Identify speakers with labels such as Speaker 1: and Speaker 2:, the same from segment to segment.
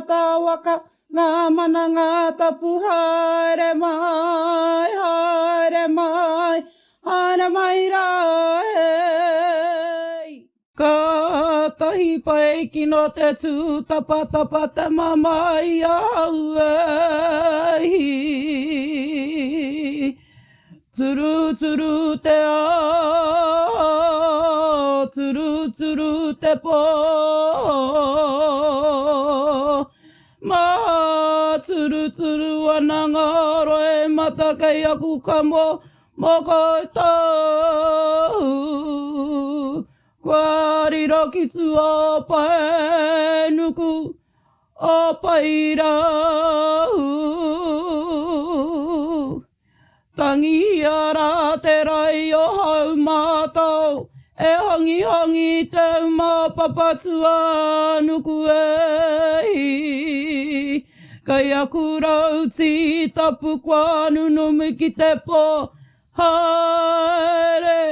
Speaker 1: tangata waka, ngā mana ngā tapu haere mai, haere mai, haere mai rā hei. Kātahi pai kino te tūtapatapa te mamae i ahau e hi. Turuturu te ao, turuturu te pō. Māturuturu ana ngā roimata kei aku kamo mō koutou. Kua riro ki tua o Paenuku, o Paerau. Tangihia rā te rai o Haumātao, e hangihangi te uma Papatūānuku e hi. Kei aku rau tītapu kua nunumi ki te pō, haere,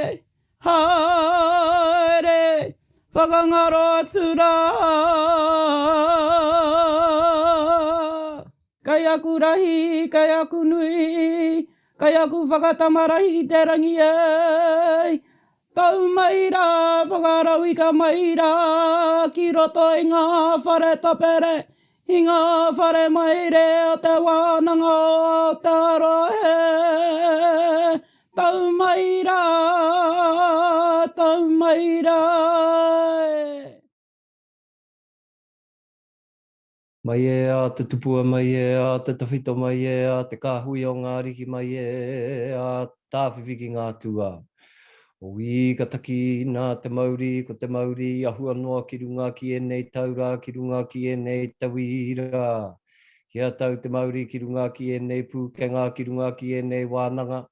Speaker 1: haere, whakangaro atu rā. Kei aku rahi, kei aku nui, kei aku whakatama rahi ki te rangi e. Tau mai rā, whakarauika mai rā, ki roto i ngā whare tapere, i ngā whare maire o Te Wānanga o Aotearoa e. Tau mai rā, tau mai rā e.
Speaker 2: Mai e a te tupua, mai e a te tawhito, mai e a te kāhui o ngā ariki, mai e a tāwhiwhi ki ngā tūā. Oī, ka taki nā te mauri, ko te mauri i ahua noa ki runga ki ēnei tau rā, ki runga ki ēnei tauira. Kia tau te mauri ki runga ki ēnei pūkenga, ki runga ki ēnei wānanga,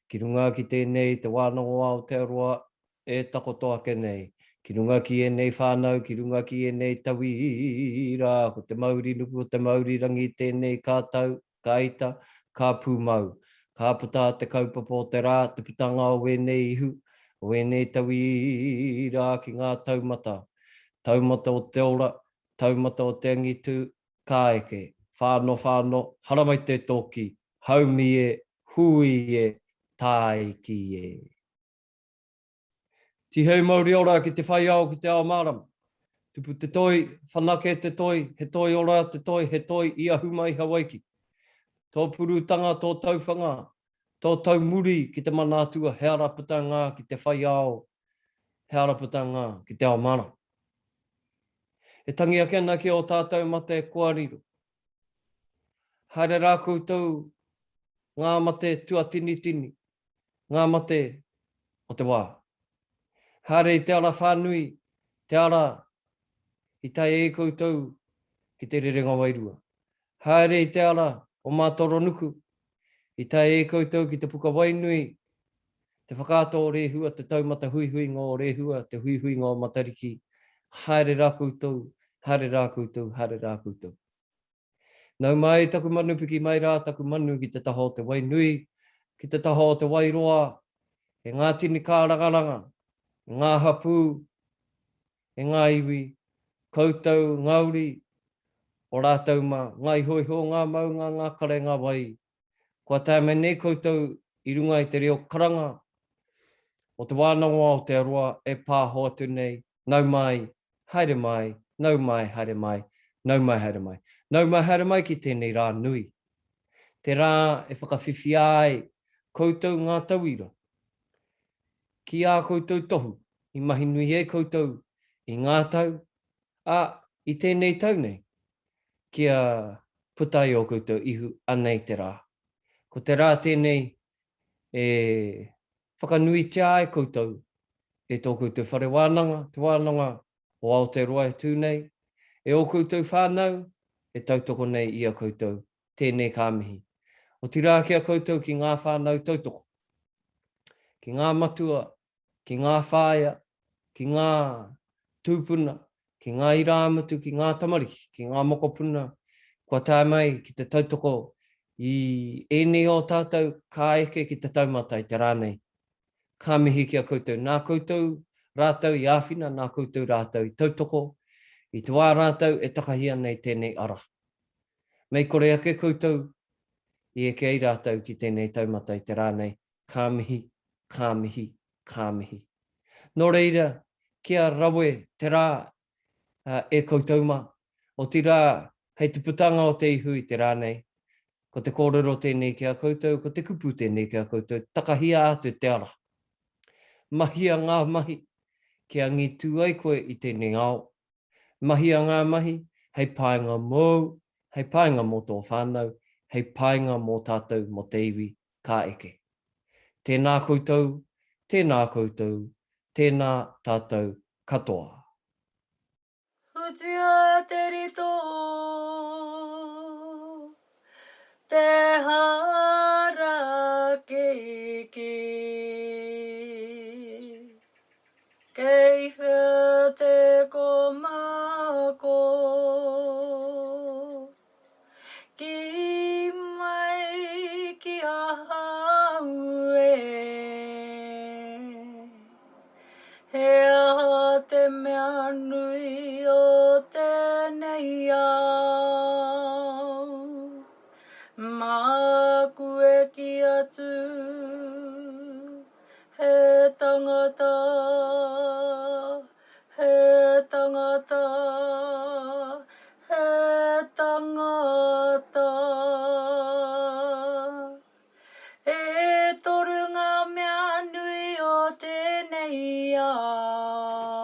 Speaker 2: ki runga ki tēnei Te Wānanga o Aotearoa e takoto ake nei, ki runga ki ēnei whānau, ki runga ki ēnei tauira, ko te mauri nuku, ko te mauri rangi tēnei ka tau, ka ita, ka pūmau. Ka puta te kaupapa o te rā, te putanga o ēnei ihu, o ēnei tauira ki ngā taumata. Taumata o te ora, taumata o te angitu, ka eke. Whano whano, haramai te tōki, haumi e, hui e, tāiki e. Tihei mauri ora ki te whai ao ki te ao mārama. Tupu te toi, whanake te toi, he toi ora te toi, he toi i ahu mai Hawaiki. Tō purutanga, tō tauwhanga, tō taumuri ki te mana atua, he ara puta ngā ki te whai ao, he ara puta ngā ki te ao mārama. E tangi ake ana ki ō tātou mate kua riro. Haere rā koutou ngā mate tuatinitini, ngā mate o te wā. Haere i te ara whānui, te ara i tae ai koutou ki te rerenga wairua. Haere i te ara o Mātoronuku, i tae ai koutou ki te puka wainui, te whakaata o Rēhua, te taumata huihuinga o Rēhua, te huihuinga o Matariki, haere rā koutou, haere rā koutou, haere rā koutou. Nau mai taku manu piki mai rā taku manu ki te taha o te wai nui, ki te taha o te wai roa, e ngā tini kārangaranga, e ngā hapū, e ngā iwi, koutou ngā uri o rātou mā, ngā ihoiho o ngā maunga, ngā kare, ngā wai, kua tae mai nei koutou i runga i te reo karanga o Te Wānanga o Aotearoa e pāho atu nei, Nau mai, haere mai, nau mai, haere mai, nau mai, haere mai. Nau mai, haere mai ki tēnei rā nui. Te rā e whakawhiwhia ai koutou ngā tauira ki ā koutou tohu i mahi nui ai koutou i ngā tau, ā, i tēnei tau nei, kia puta ai ō koutou ihu anei te rā. Ko te rā tēnei e whakanuitia ai koutou e tō koutou whare wānanga, Te Wānanga o Aotearoa e tū nei, e ō koutou whānau e tautoko nei i a koutou, tēnei ka mihi. Otirā ki a koutou ki ngā whānau tautoko, ki ngā matua, ki ngā whāea, ki ngā tūpuna, ki ngā irāmutu, ki ngā tamariki, ki ngā mokopuna kua tae mai ki te tautoko i ēnei o tātou ka eke ki te taumata i te rā nei. Ka mihi ki a koutou. Nā koutou rātou i āwhina, nā koutou rātou i tautoko. I te wā rātou e takahi ana i tēnei ara. Mei kore ake koutou i eke ai rātou ki tēnei taumata i te rā nei, ka mihi, ka mihi, ka mihi. Nō reira, kia rawe te rā e koutou mā. Otirā, hei te putanga o te ihu i te rā nei, ko te kōrero tēnei ki a koutou, ko te kupu tēnei ki a koutou, takahia atu te ara. Mahia ngā mahi kia angitū ai koe i tēnei ao. Mahia ngā mahi hei painga mōu, hei painga mō tō whānau, hei painga mō tātou mō te iwi ka eke. Tēnā koutou, tēnā koutou, tēnā tātou katoa.
Speaker 3: Hutia te rito, te harakeke. Kei whea te komako? Ki mai ki ahau e. He aha te mea nui o tēnei ao? Māku e kī atu, he tangata, he tangata, he tangata. E toru ngā mea nui o tēnei ao.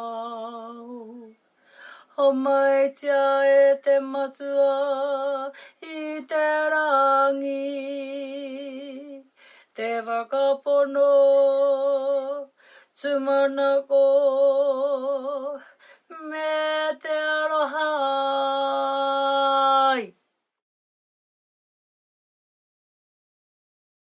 Speaker 3: Homaitia e te Matua i te rangi, te whakapono, tūmanako, me te aroha.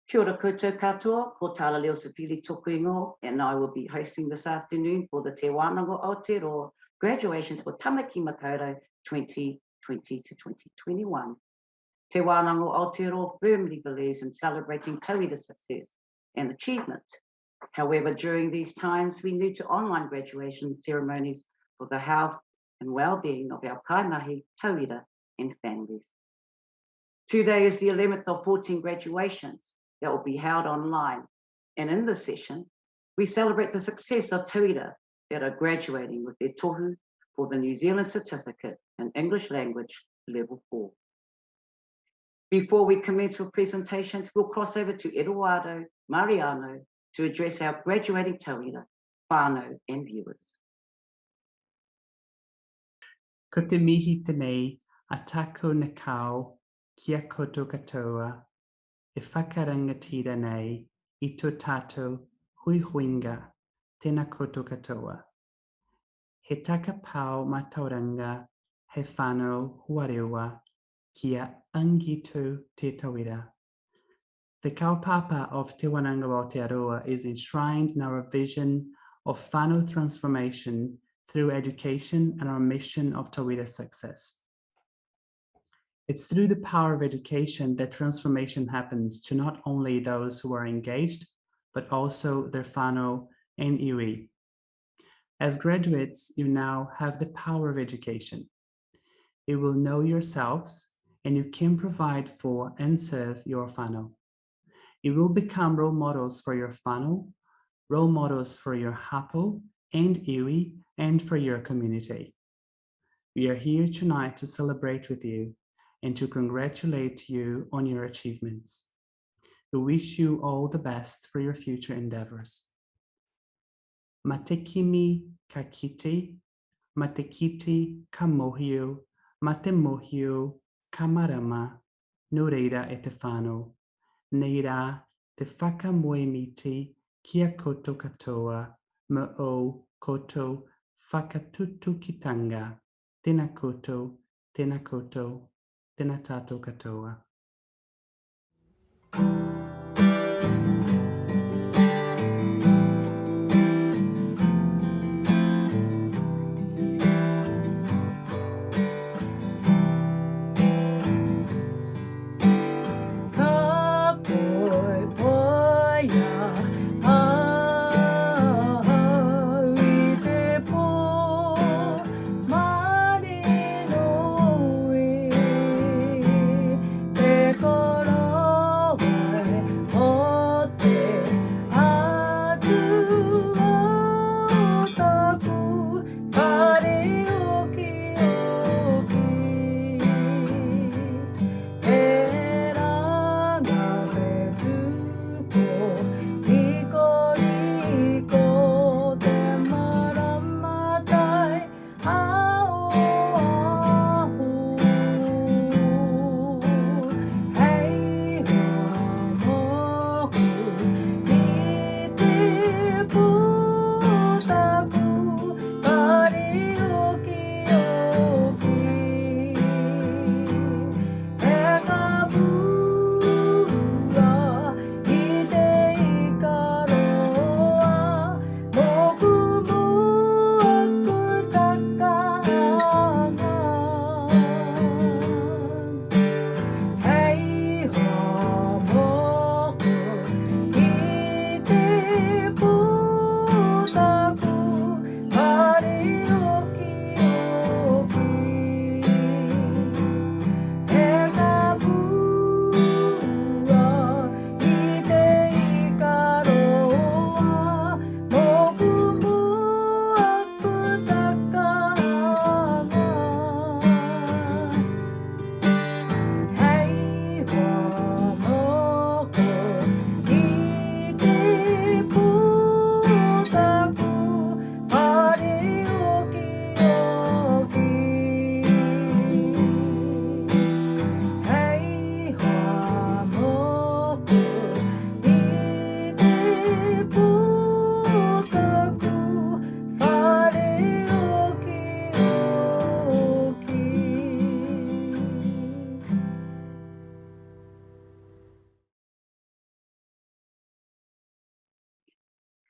Speaker 4: Kia ora koutou katoa, ko Tala Leosipili toku ingoa and I will be hosting this afternoon for the Te Wānanga o Aotearoa graduations for Tamaki Makaurau 2020 to 2021. Te Wānanga o Aotearoa firmly believes in celebrating tauira success and achievement. However, during these times, we move to online graduation ceremonies for the health and well-being of our kaimahi, tauira and families. Today is the 11th of 14 graduations that will be held online. And in this session, we celebrate the success of tauira that are graduating with their tohu for the New Zealand Certificate in English Language Level 4. Before we commence with presentations, we'll cross over to Eduardo Mariano to address our graduating tauira, whānau and viewers.
Speaker 5: Ko te mihi tenei a taku nikau ki a koutou katoa e whakarangatira nei i to tatou huihuinga, tena koutou katoa. He takapau matauranga he whanau huarewa kia angitu te tauira. The kaupapa of Te Wananga o Aotearoa is enshrined in our vision of whānau transformation through education and our mission of tauira success. It's through the power of education that transformation happens to not only those who are engaged, but also their whānau and iwi. As graduates, you now have the power of education. You will know yourselves and you can provide for and serve your whānau. You will become role models for your whānau, role models for your hapu and iwi, and for your community. We are here tonight to celebrate with you and to congratulate you on your achievements. We wish you all the best for your future endeavors. Matekimi ka kite, ma te kite ka mohio, ma te mohio ka marama, no reira e te whano, nei ra te whakamoemiti ki a koutou katoa me ou koutou whakatutukitanga, tena koutou, tena koutou, tena tatou katoa.
Speaker 3: Ka poipoia ahau i te pō, mārie.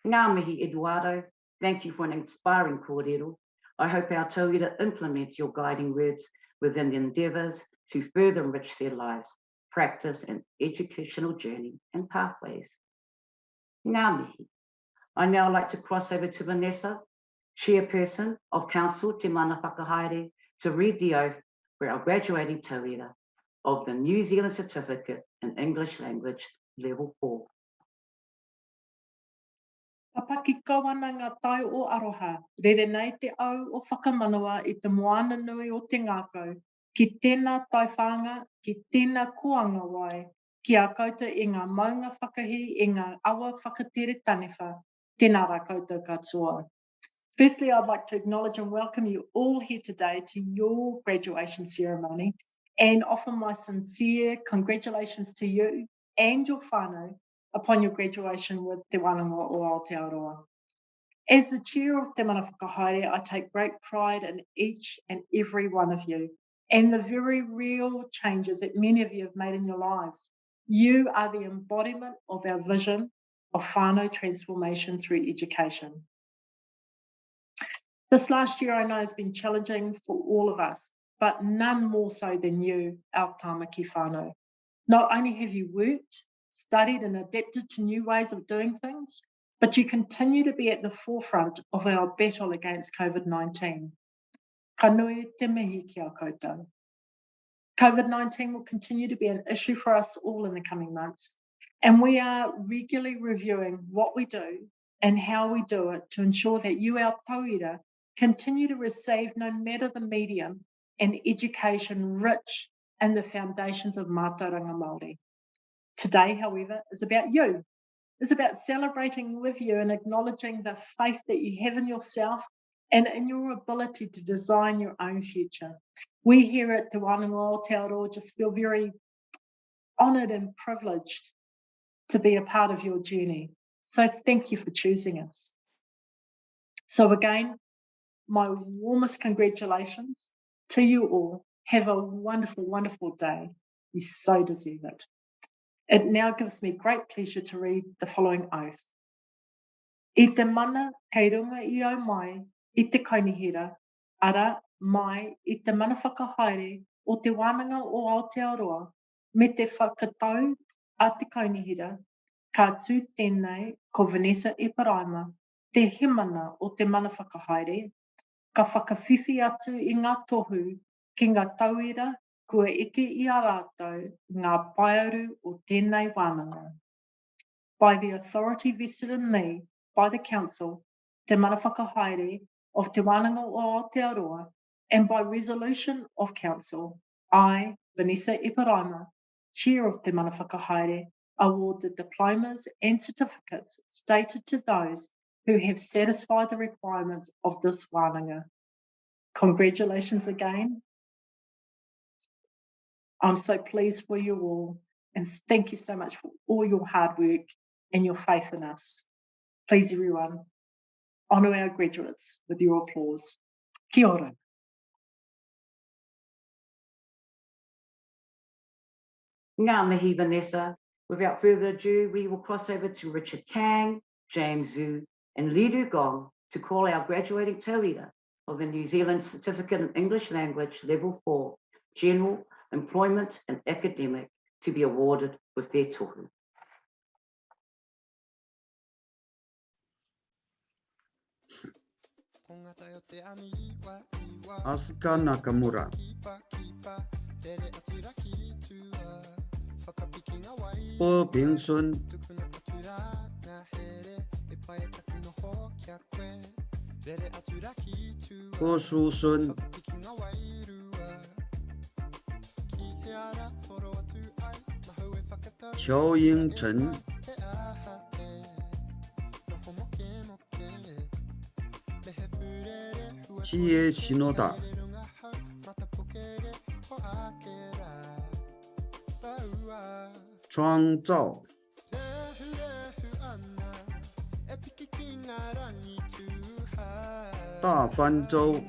Speaker 4: Ngā mihi, Eduardo. Thank you for an inspiring kōrero. I hope our tauira implements your guiding words within the endeavours to further enrich their lives, practice and educational journey and pathways. Ngā mihi. I now like to cross over to Vanessa, Chairperson of Council Te Mana Whakahaere, to read the oath for our graduating tauira of the New Zealand Certificate in English Language Level 4.
Speaker 6: Papaki kau ana ngā tai o aroha, rere nei te au o whakamanawa i te moana nui o te ngākau, ki tēnā taiwhānga, ki tēnā kōanga wai, ki a koutou e ngā maunga whakahī, e ngā awa whakatere taniwha, tēnā rā koutou katoa. Firstly, I'd like to acknowledge and welcome you all here today to your graduation ceremony and offer my sincere congratulations to you and your whānau upon your graduation with Te Wānanga o Aotearoa. As the chair of Te Mana Whakahaere, I take great pride in each and every one of you and the very real changes that many of you have made in your lives. You are the embodiment of our vision of whānau transformation through education. This last year I know has been challenging for all of us, but none more so than you, our Tāmaki whānau. Not only have you worked, studied and adapted to new ways of doing things, but you continue to be at the forefront of our battle against COVID-19. Ka nui te mihi ki a koutou. COVID-19 will continue to be an issue for us all in the coming months, and we are regularly reviewing what we do and how we do it to ensure that you, our tauira, continue to receive, no matter the medium, an education rich in the foundations of mātauranga Māori. Today, however, is about you. It's about celebrating with you and acknowledging the faith that you have in yourself and in your ability to design your own future. We here at Te Wānanga o Aotearoa just feel very honoured and privileged to be a part of your journey. So thank you for choosing us. So again, my warmest congratulations to you all. Have a wonderful, wonderful day. You so deserve it. It now gives me great pleasure to read the following oath. I te mana kei runga i au mai i te kaunihera, arā, mai i te mana whakahaere o Te Wānanga o Aotearoa me te whakatau a te kaunihera, ka tū tēnei ko Vanessa Eparaima, te hemana o te mana whakahaere, ka whakawhiwhi atu i ngā tohu ki ngā tauira kua eke i a rātou ngā paearu o tēnei wānanga. By the authority vested in me by the Council, Te Mana Whakahaere of Te Wānanga o Aotearoa, and by resolution of Council, I, Vanessa Eparaima, Chair of Te Mana Whakahaere, award the diplomas and certificates stated to those who have satisfied the requirements of this wānanga. Congratulations again. I'm so pleased for you all, and thank you so much for all your hard work and your faith in us. Please, everyone, honour our graduates with your applause. Kia ora.
Speaker 4: Ngā mihi, Vanessa. Without further ado, we will cross over to Richard Kang, James Zhu, and Lidu Gong to call our graduating tauira of the New Zealand Certificate in English Language Level 4, General Employment and Academic, to be awarded with their tohu.
Speaker 7: Asuka Nakamura. Po Ping Sun. Ko Su Sun. Qiao Ying Chen. Chie Shinoda. Chuang Zhao. Da Fan Zhou.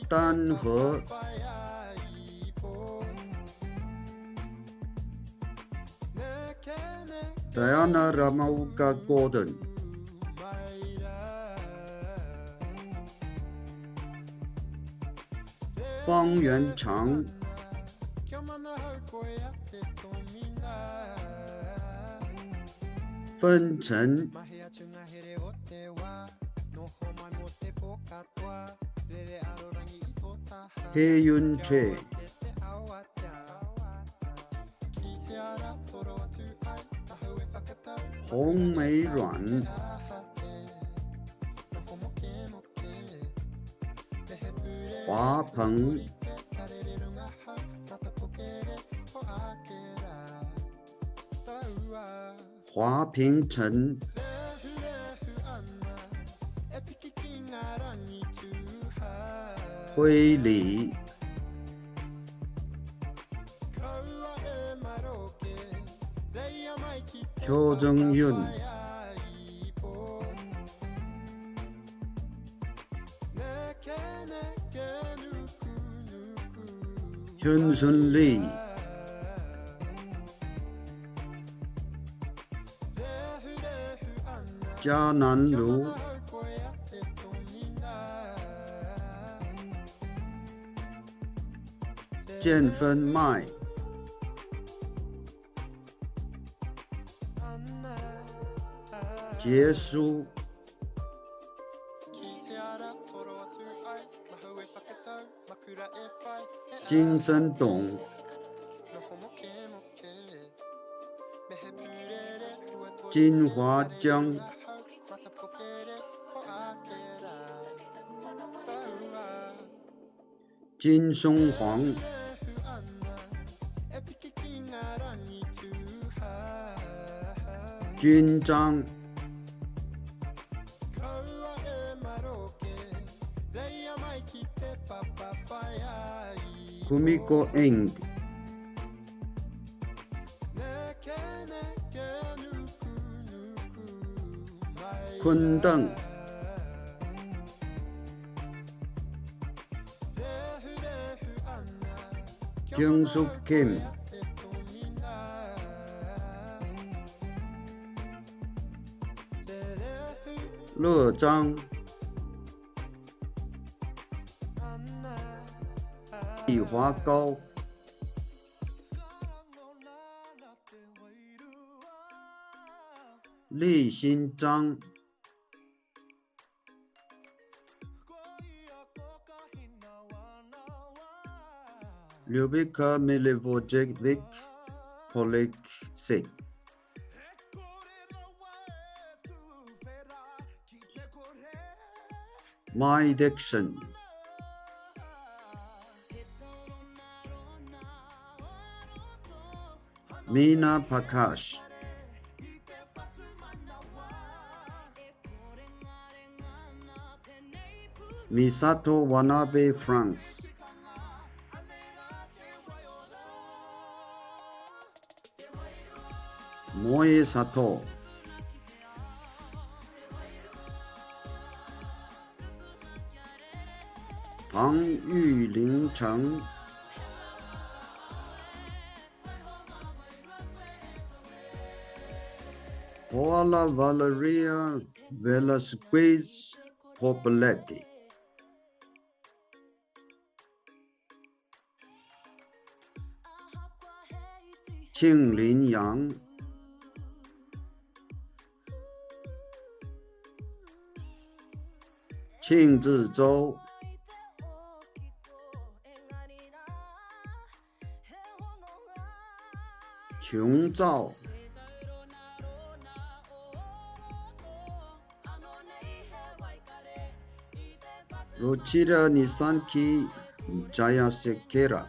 Speaker 7: Dan He. Diana Ramauka Gordon. 方元长。分成。黑云雀。红梅软。华鹏。华平城。推理。邱正运。현순리。 嘉南卢。建分麦。结束。金生董。金华江。金松黄。军章。Kumiko Eng。坤邓。경숙 김。 乐章。李华高。立新章。Ljubica Milivojevic Policic. My Dixon. Mina Prakash. Misato Wanabe France. Moe Sato. 庞玉林城。Paula Valeria Velasquez Popoletti. 庆林阳。庆志州。琼照。Ruchira Nisanki Jayasekera.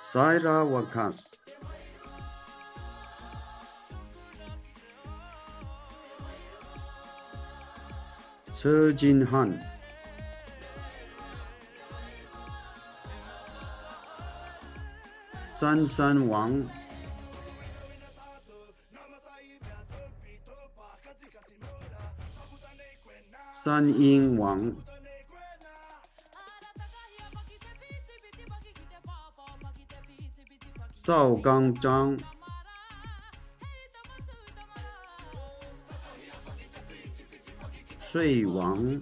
Speaker 7: Saira Wakas. Seo Han. San San Wang. San Ying Wang. 赵刚张。睡王。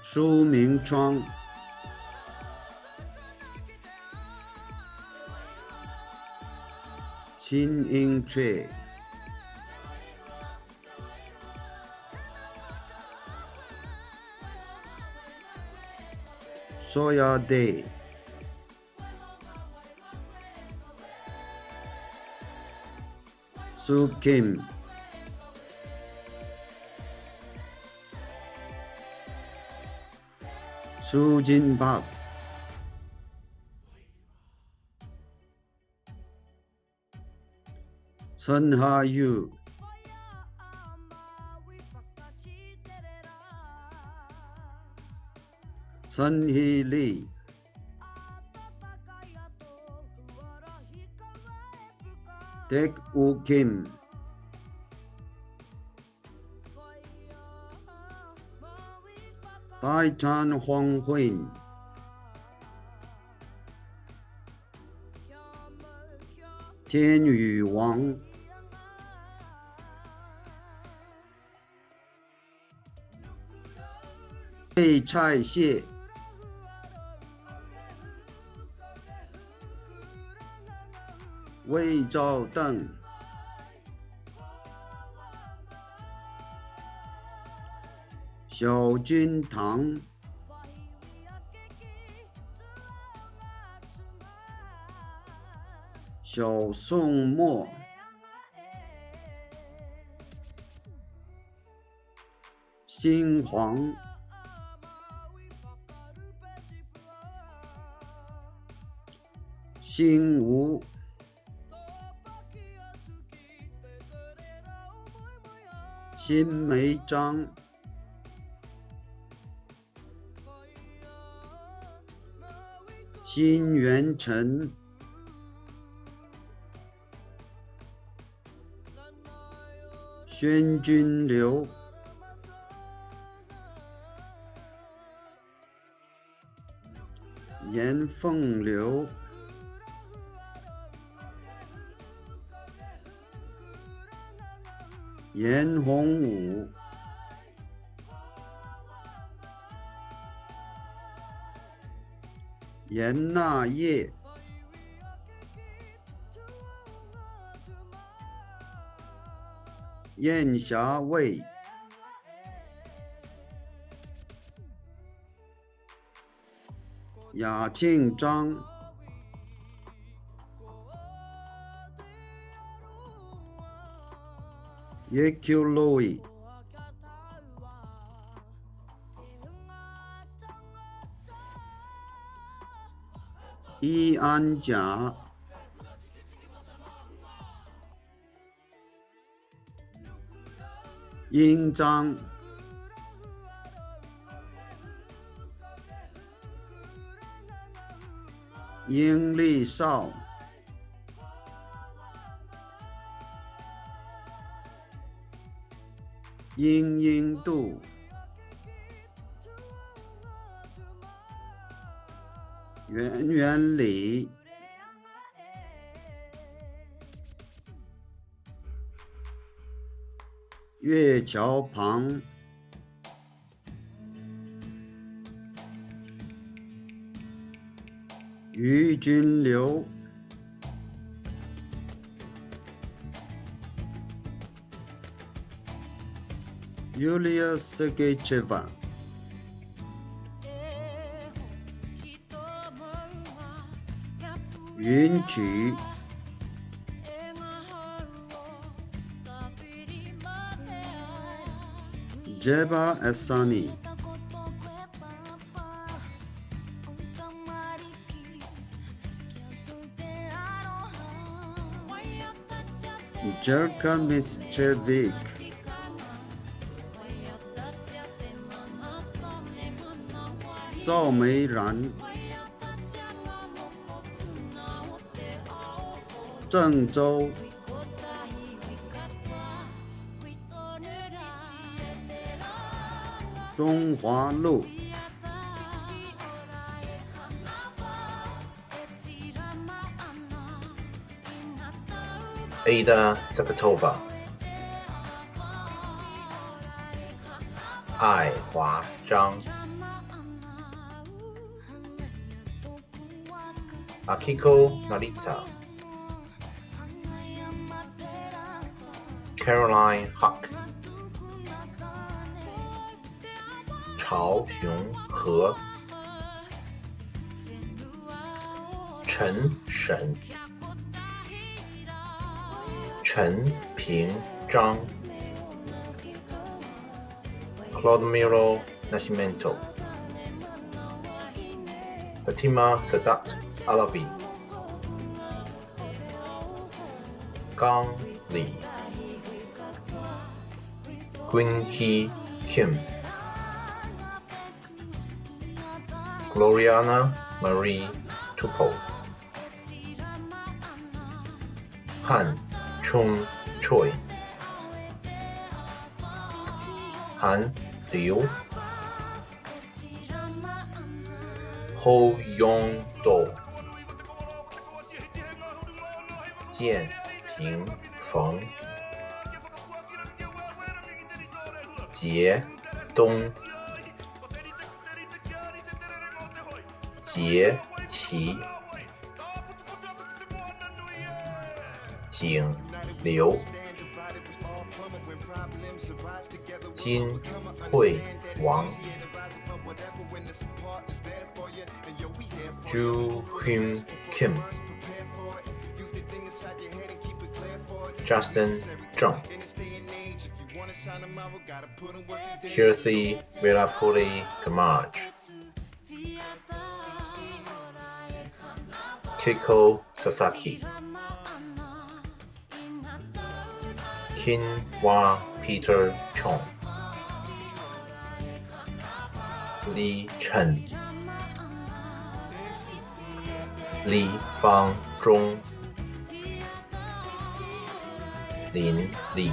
Speaker 7: 苏明窗。秦英翠。Soya Day。Su Kim。苏金박。 선하유。 선희리。 백우김。 大찬 황훈。 天宇王。 费菜谢。 魏昭邓。 小君堂。 小宋墨。 新黄。 新吴。 新梅章。 新元成。 宣君刘。 严凤刘。 严洪武。 严纳业。 燕霞卫。 雅庆章。 叶 Q 洛。 易安甲。 殷章。 殷立少。 殷英度。 袁元礼。 月桥旁。 于君刘。 Yulia Sergeycheva。 云曲。 Jeba Asani。 Jerka Mischevic。 赵梅然。 郑州。 中华路。
Speaker 8: Ada Sapatova. 爱华张 Akiko Narita. Caroline Huck. 朝雄和陈沈陈平章 Claudemiro Nascimento Fatima Sadat Alavi 刚李 Gwyn Hee Kim Gloriana Marie Tupou Han Chung Choi Han Liu Ho Yong Do 建平冯杰东杰齐景刘金惠王 Ju Hyun Kim Justin Zheng Kirthi Velapuri Gamage Keiko Sasaki Kin Wah Peter Chong Li Chen Li Fang Zhong Lin Li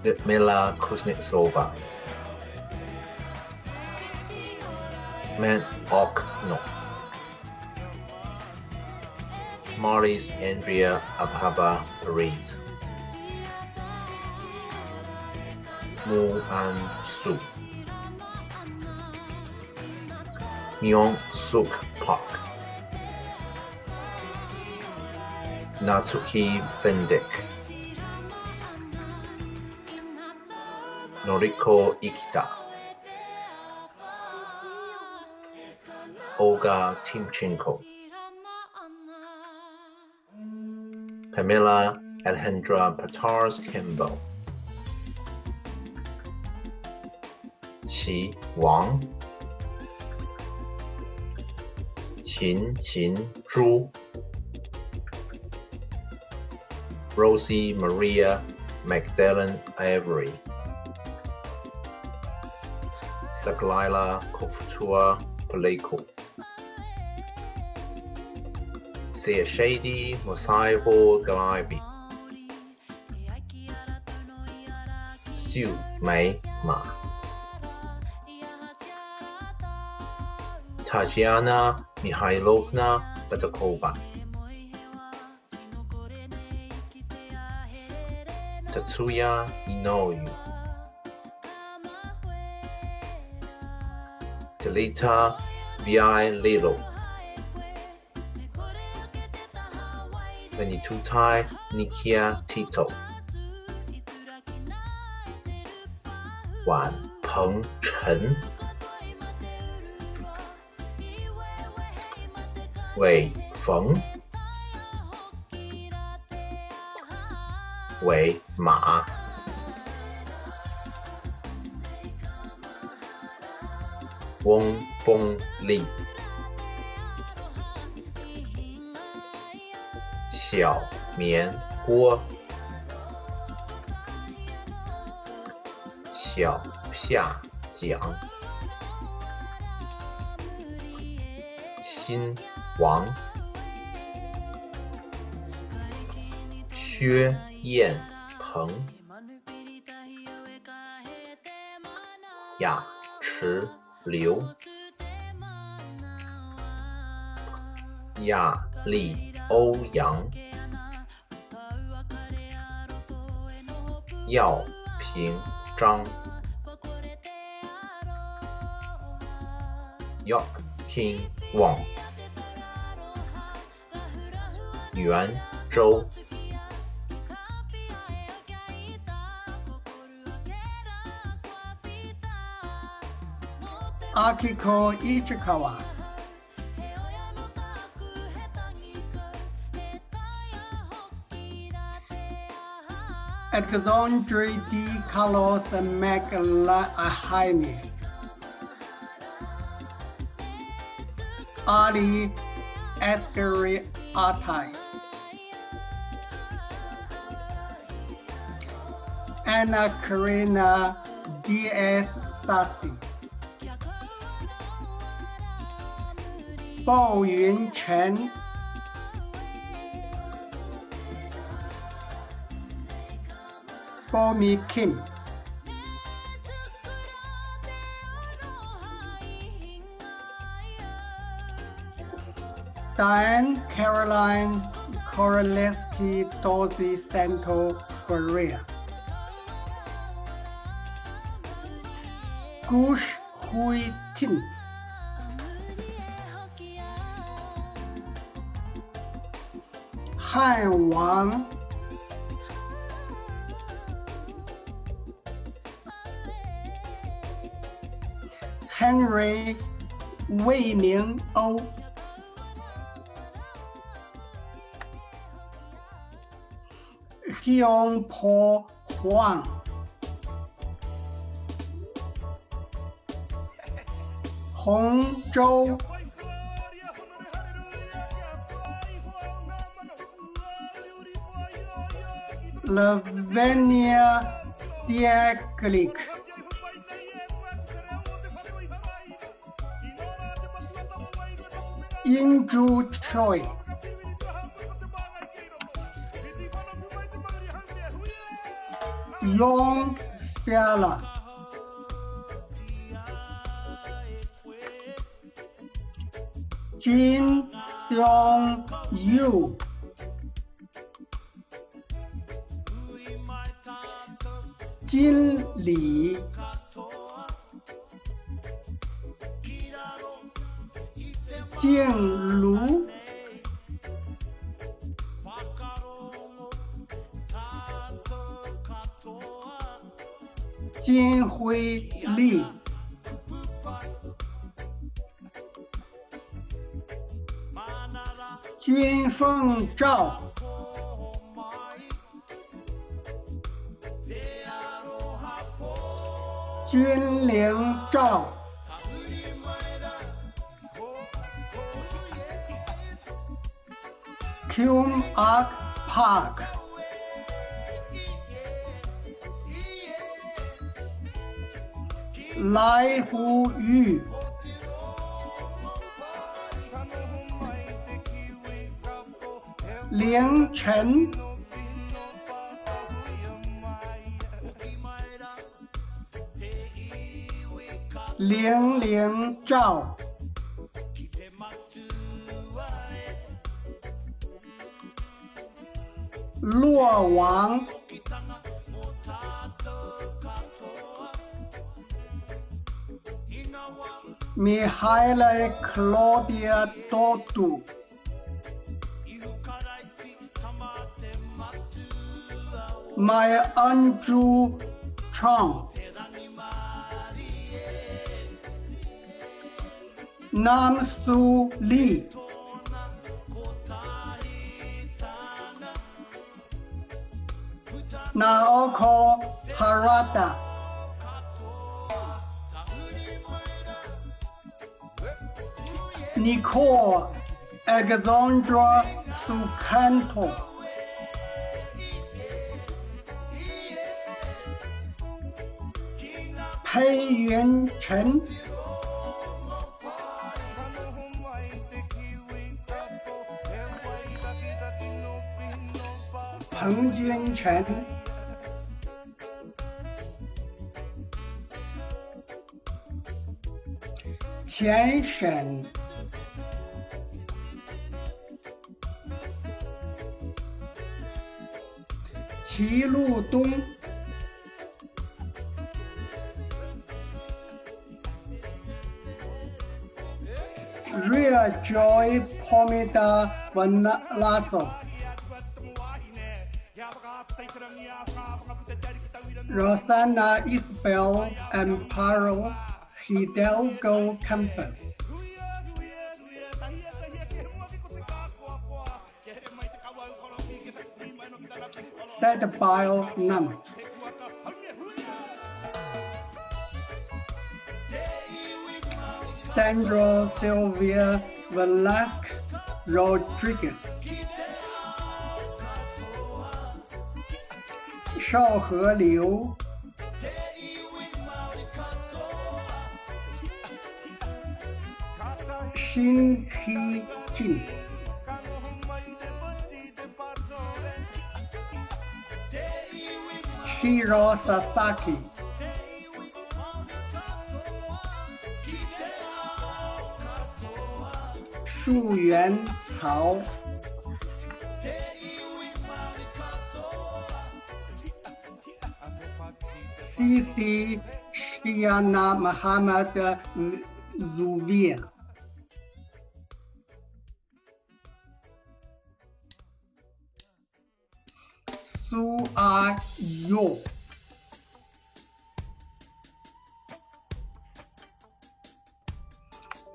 Speaker 8: Lyudmila Kuznetsova Man Ok No Marlies Andrea Abhaba Perez Mu An Su Myung Suk Park Natsuki Fendick Noriko Ikita Olga Timchenko Pamela Alejandra Patars Campbell Qi Wang Qin Qin Zhu Rosie Maria Magdalene Avery Saklaila Kofutua Paleko Shady Mosaibo Galibi Xiu Mei Ma Tatiana Mihailovna Batakova Tatsuya Inoue Talita Vi Lilo Venitutai Nikia Tito 晚鹏陈韦冯韦马翁崩利小棉锅小夏蒋新王薛燕鹏雅池刘亚丽欧阳，药平章，Yok King Wong，袁周。
Speaker 9: Akiko Ichikawa. Alexandre D. Carlos McLahinis. Ali Asgari Atai. Anna Karina Diaz Sassi. Bao Yun Chen. Bomi Kim. Diane Caroline Koraleski Dorsey Santo Ferreira. Gush Hui Tin. Han Wang. Henry Wei Ming O. Hyung Po Huang. Hong Zhou. Lavinia Stieglich. Inju Choi. Yong Fiala. Jin Seong Yu. Jin Li. Jing Lu. Jin Hui Li. Jun Feng Zhao. Jun Ling Zhao. Kyung Ak Park. Lai Hu Yu. Liang Chen. Liang Liang Zhao. Luo Wang. Mihaela Claudia Dodu. My Andrew Chong. Nam Su Lee. Naoko Harada. Nicole Alexandra Sukanto. Pei Yuan Chen. Peng Jun Chen. Qian Shen. 齐鲁东。Ria Joy Pomida Vanalaso. Rosanna Isabel Amparo Hidalgo Campus. Sedbile Nam. Sandro Sylvia Velasquez Rodriguez. 邵和流。 Shin Hee Jin. Shiro Sasaki. Shu Yuan Cao. Siti Shiana Muhammad Zuvia. Su A Yo.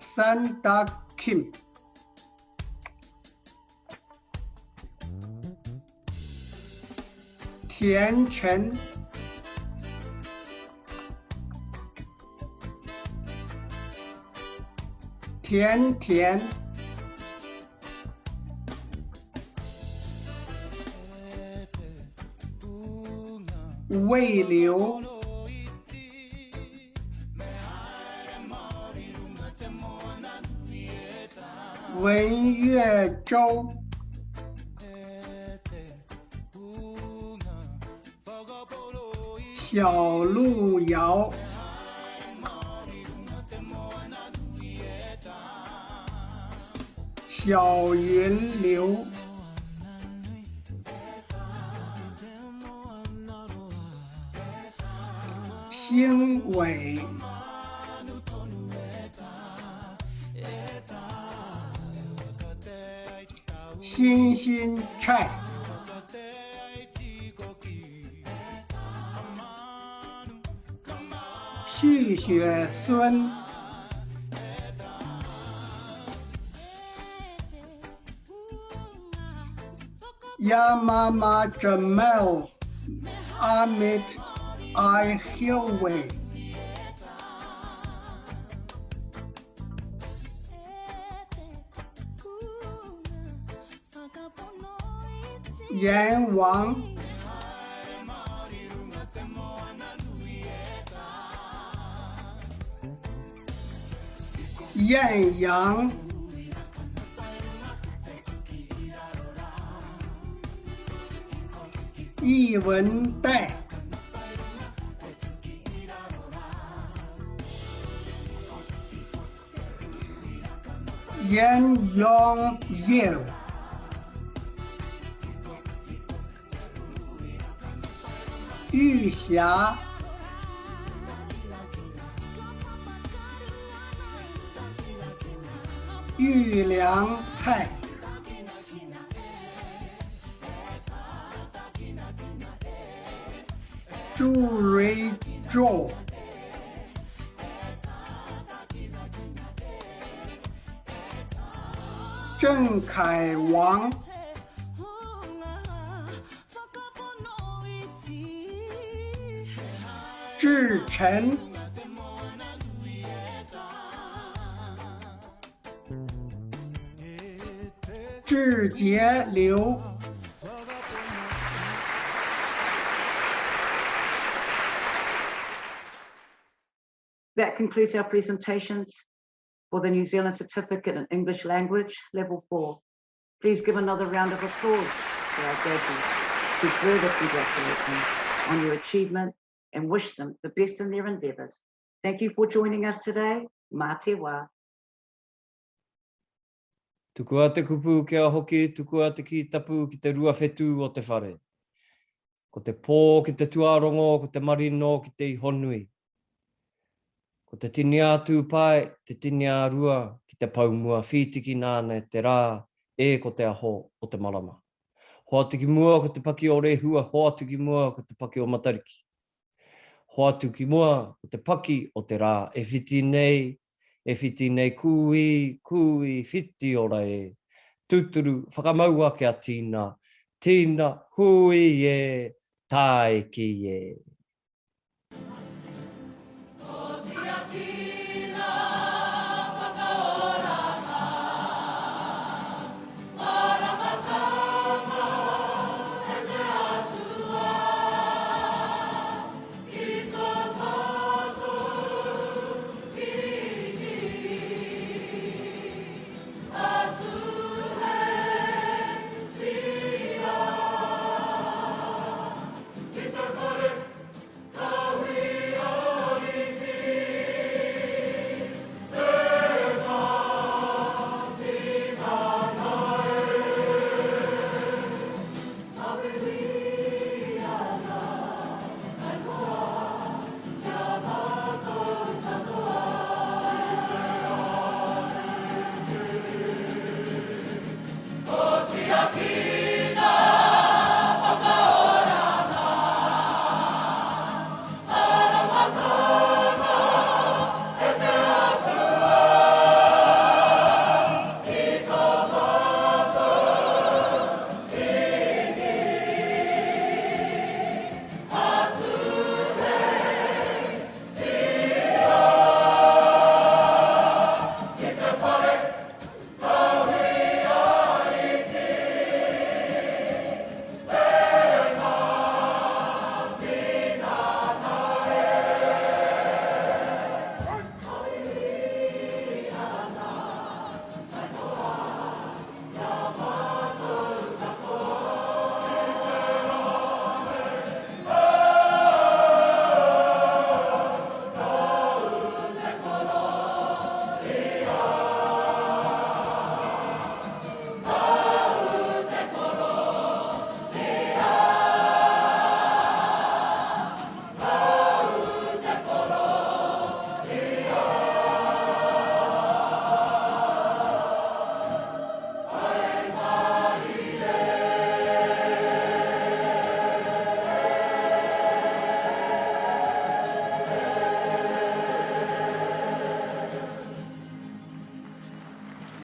Speaker 9: San Dak Kim. Tian Chen. Tian Tian. Wei Liu. Wen Yue Zhou. Xiao Lu Yao. Xiao Yun Liu. Xing Wei. Xin Xin Chai. Xu Xue Sun. Yamama Jamal Ahmed I Hillway. Yan Wang. Yan Yang. Yi Wen Dai. Yan Yong Yeo. Yu Xia. Yu Liang Cai. Zhu Rui Zhou. Zheng Kai Wang. Zhi Chen. Zhi Jie Liu.
Speaker 4: That concludes our presentations for the New Zealand Certificate in English Language, Level 4. Please give another round of applause to our graduates to further congratulate them on your achievement and wish them the best in their endeavours. Thank you for joining us today. Mā te wā.
Speaker 2: Tukua te kupu kia hoki, tukua te kī tapu ki te ruawhetū o te whare. Ko te pō ki te tuarongo, ko te marino ki te ihonui. Ko te tini a Tūpae, te tini a Rua ki te poumua whītiki nāna e te rā, e ko te aho o te marama. Hoatu ki mua ko te paki o Rehua, hoatu ki mua ko te paki o Matariki. Hoatu ki mua ko te paki o te rā e whiti nei, e whiti nei kūī, kūī, whiti ora e. Tūturu, whakamaua kia tīna, tīna, hūī e, tāiki e.